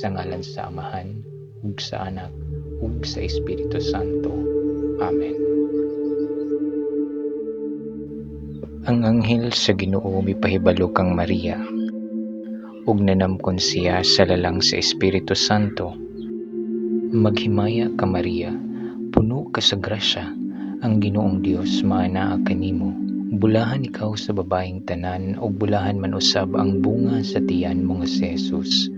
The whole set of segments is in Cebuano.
Sa ngalan sa Amahan, ug sa Anak, ug sa Espiritu Santo. Amen. Ang anghel sa Ginoo mipahibalo kang Maria, ug nanamkon siya sa lalang sa Espiritu Santo. Maghimaya ka, Maria, puno ka sa grasya, ang Ginoong Dios maanaa kanimo. Bulahan ikaw sa babaeng tanan ug bulahan man usab ang bunga sa tiyan mo nga si Jesus.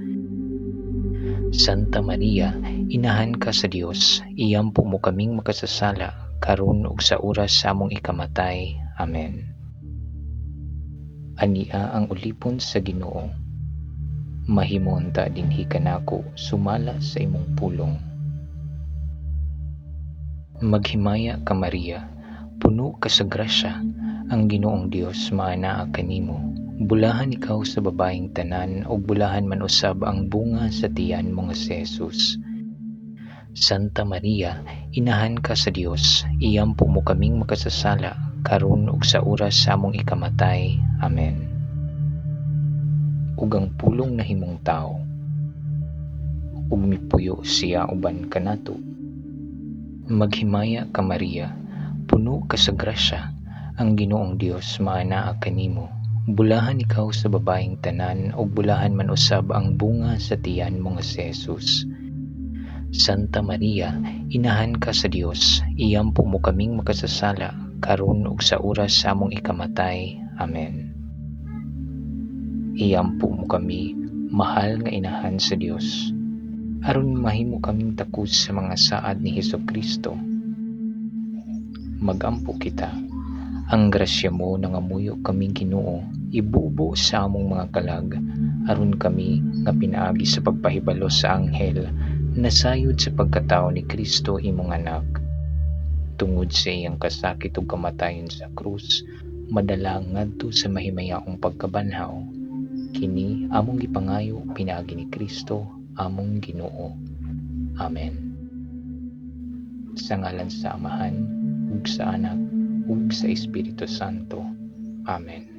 Santa Maria, inahan ka sa Dios, iampo mo kaming makasasala karon ug sa oras sa among ikamatay. Amen. Ania ang ulipon sa Ginoo. Mahimo unta dinhi kanako sumala sa imong pulong. Maghimaya ka, Maria, puno ka sa grasya, ang Ginoong Dios maanaa kanimo. Bulahan ikaw sa babaeng tanan ug bulahan man usab ang bunga sa tiyan mo nga si Jesus. Santa Maria, inahan ka sa Dios, iampo mo kaming makasasala karon ug sa oras sa among ikamatay. Amen. Ug ang Pulong nahimong tawo ug mipuyo siya uban kanato. Maghimaya ka, Maria, puno ka sa grasya, ang Ginoong Dios maanaa kanimo. Bulahan ikaw sa babaeng tanan ug bulahan man usab ang bunga sa tiyan mo nga si Jesus. Santa Maria, inahan ka sa Dios, iampo mo kaming makasasala karon ug sa oras sa among ikamatay. Amen. Iampo mo kami, mahal nga inahan sa Dios, aron mahimo kaming takos sa mga saad ni Hesukristo. Magampo kita. Ang grasya mo nangamuyo kami, Ginoo, ibubo sa among mga kalag aron kami nga pinaagi sa pagpahibalo sa anghel nasayod sa pagkatawo ni Kristo imong Anak tungod sa iyang kasakit ug kamatayon sa krus, madala ngadto sa mahimayaong pagkabanhaw. Kini among gipangayo pinaagi ni Kristo among Ginoo. Amen. Sa ngalan sa Amahan ug sa Anak ug sa Espiritu Santo. Amen.